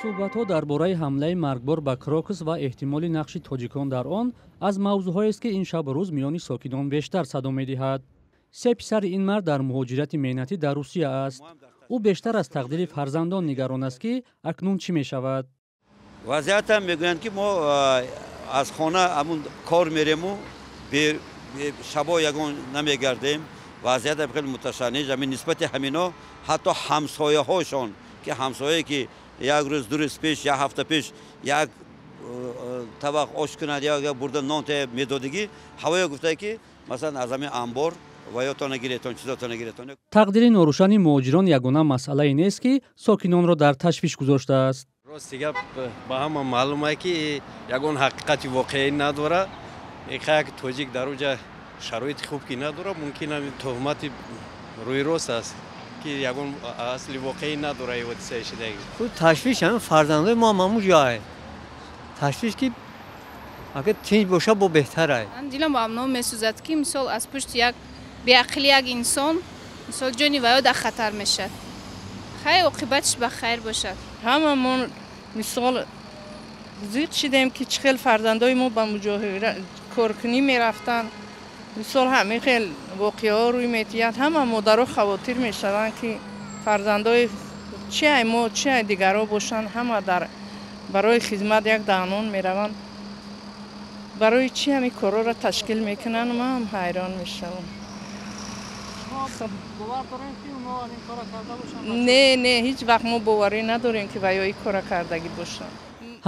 Суҳбатҳо дар бораи ҳамлаи маргбор ба Крокус ва эҳтимоли нақши тоҷикон дар он аз мавзӯъҳоест, ки ин шабу рӯз миёни сокинон бештар садо медиҳад. Се писари ин мард дар муҳоҷирати меҳнатӣ дар Русия аст. Ӯ бештар аз тақдири фарзандон нигарон аст, ки акнун чӣ мешавад. Вазъиятам мегӯянд, ки мо аз хона ҳамун кор мерему, шабо ягон намегардем. Вазъиятам хеле муташанниҷ. Ҳамин нисбати ҳамино ҳатто ҳамсояҳошон, ки ҳамсояе, ки як рӯз, 2 рӯз пеш, як ҳафта пеш як табақ ош кунад, як бурда нон медодигӣ, ҳавоя гуфта, ки масалан аз ҳамин амбор ва ё тона гиретон, чизотона гиретон. Тақдири норӯшани муҳоҷирон ягона масъалае нест, ки сокинонро дар ташвиш гузоштааст. Рости гап, ба ҳама маълум е, ки ягон ҳақиқати воқеӣ надорад. Як тоҷик дар оҷа шароити хуб ки надорад, мумкин ҳамин туҳмати рӯи рост аст, ки ягон асли воқеӣ надорад ҳодисаи шудагӣ. Худ ташвиш ҳамин фарзандои мо ҳам ҳамун ҷое. Ташвиш, ки агар тинҷ боша, бо беҳтар ай. Дилам ба амно месӯзад, ки мисол аз пушти як беақли як инсон мисол ҷони ваё дар хатар мешавад. Хайр, оқибатиш ба хайр бошад. Ҳамамон мисол зиқ шидем, ки чӣ хел фарзандои мо ба муҷоҳира коркунӣ мерафтанд. Мисол ҳамин хел воқеаҳо рӯй метиҳад, ҳама модаро хавотир мешаванд, ки фарзандои чи ай мо, чи ай дигарҳо бошанд, ҳама дар барои хизмат як даҳнон мераванд. Барои чӣ ҳамин корҳоро ташкил мекунанд, ман ҳам ҳайрон мешавам. Не, не, ҳеҷ вақт мо боварӣ надорем, ки ваё ин кора кардагӣ бошанд.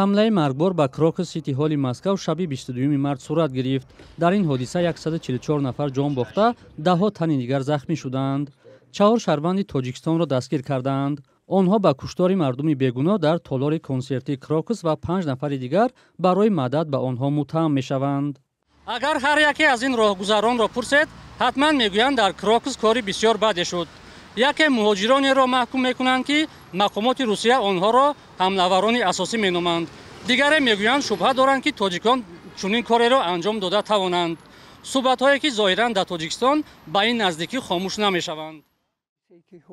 Ҳамлаи маргбор ба Крокус Сити Ҳоли Москав шаби 22 март сурат гирифт. Дар ин ҳодиса 144 нафар ҷон бохта, даҳҳо тани дигар захмӣ шуданд. Чаҳор шаҳрванди Тоҷикистонро дастгир кардаанд. Онҳо ба куштори мардуми бегуноҳ дар толори консертии Крокус ва панҷ нафари дигар барои мадад ба онҳо муттаҳам мешаванд. Агар ҳар яке аз ин роҳгузаронро пурсед, ҳатман мегӯянд, дар Крокус кори бисёр баде шуд. Яке муҳоҷиронеро маҳкум мекунанд, ки мақомоти Русия онҳоро ҳамлаварони асосӣ меноманд. Дигаре мегӯянд, шубҳа доранд, ки тоҷикон чунин кореро анҷом дода тавонанд. Суҳбатҳое, ки зоҳиран дар Тоҷикистон ба ин наздикӣ хомӯш намешаванд.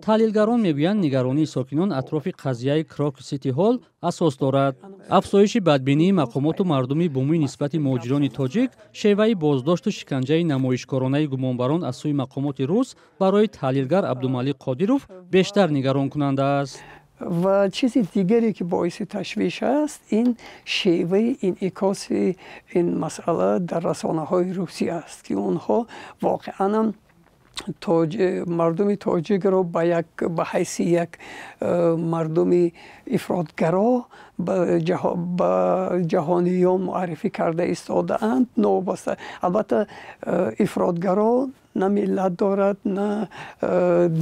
Таҳлилгарон мегӯянд, нигаронии сокинон атрофи қазияи Крокус Сити Ҳол асос дорад. Афзоиши бадбинии мақомоту мардуми бумӣ нисбати муҳоҷирони тоҷик, шеваи боздошту шиканҷаи намоишкоронаи гумонбарон аз сӯи мақомоти рус барои таҳлилгар Абдумалик Қодиров бештар нигаронкунанда аст. Ва чизи дигаре, ки боиси ташвиш аст, ин шеваи инъикоси ин масъала дар расонаҳои русӣ аст, ки онҳо воқеанам мардуми тоҷикро ба ҳайси як мардуми ифротгаро ба ҷаҳониён муаррифӣ карда истодаанд. Новобаста, албатта, ифротгаро на миллат дорад, на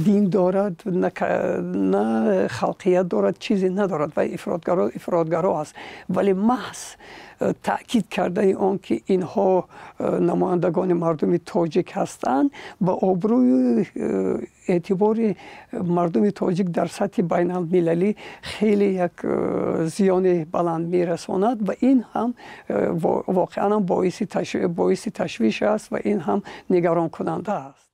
дин дорад, на халқият дорад, чизе надорад ва ифротгаро ифротгаро аст. Вале маҳз таъкид кардани он, ки инҳо намояндагони мардуми тоҷик ҳастанд, ба обрӯю эътибори мардуми тоҷик дар сатҳи байналмилалӣ хеле як зиёни баланд мерасонад ва ин ҳам воқеан боиси ташвиш аст ва ин ҳам нигаронкунанда аст.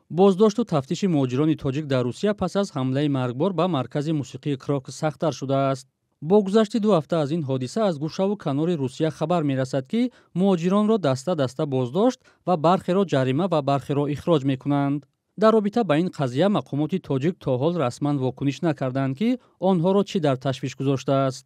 Боздошту тафтиши муҳоҷирони тоҷик дар Русия пас аз ҳамлаи маргбор ба маркази мусиқии Крокус сахттар шудааст. Бо гузашти 2 ҳафта аз ин ҳодиса аз гӯшаву канори Русия хабар мерасад, ки муҳоҷиронро даста даста боздошт ва бархеро ҷарима ва бархеро ихроҷ мекунанд. Дар робита ба ин қазия мақомоти тоҷик то ҳол расман вокуниш накарданд, ки онҳоро чӣ дар ташвиш гузоштааст.